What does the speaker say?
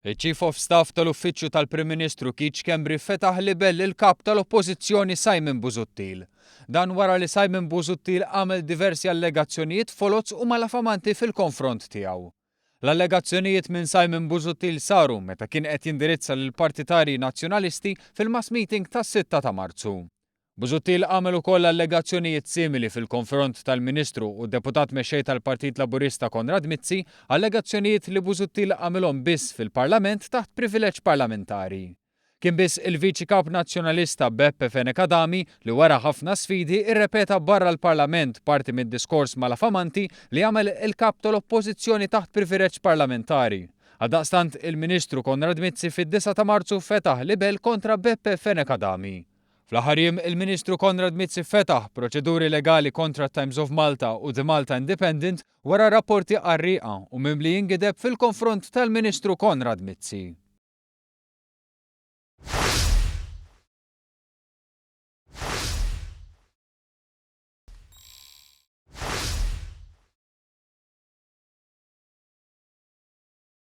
Iċ-Chief of Staff tal-Uffiċċju tal-Prim Ministru Keith Schembri fetaħ libell lill-Kap tal-Oppożizzjoni Simon Busuttil. Dan wara li Simon Busuttil għamel diversi allegazzjonijiet foloz u malafamanti fil-konfront tiegħu. L-allegazzjonijiet minn Simon Busuttil saru meta kien qed jindirizza lill-partitarji Nazzjonalisti fil-mass meeting tas-sitta ta' Marzu. Busuttil għamel ukoll allegazzjonijiet simili fil-konfront tal-Ministru u Deputat Mexxej tal-Partit Laburista Konrad Mizzi, allegazzjonijiet li Busuttil għamilhom biss fil-Parlament taħt privileġġ parlamentari. Kien biss il-Viċi Kap Nazzjonalista Beppe Fenech Adami li wara ħafna sfidi rrepeta barra l-Parlament parti mid-diskors malafamanti li għamel il-Kap tal-Oppożizzjoni taħt privileġġ parlamentari. Għaldaqstant, il-Ministru Konrad Mizzi fid-disgħa ta' Marzu fetaħ libell kontra Beppe Fenech Adami. Fl-aħħar jiem, il-Ministru Konrad Mizzi fetaħ proċeduri legali kontra t-Times of Malta u The Malta Independent wara rapporti qarrieqa u mimlijin gideb fil-konfront tal-Ministru Konrad Mizzi.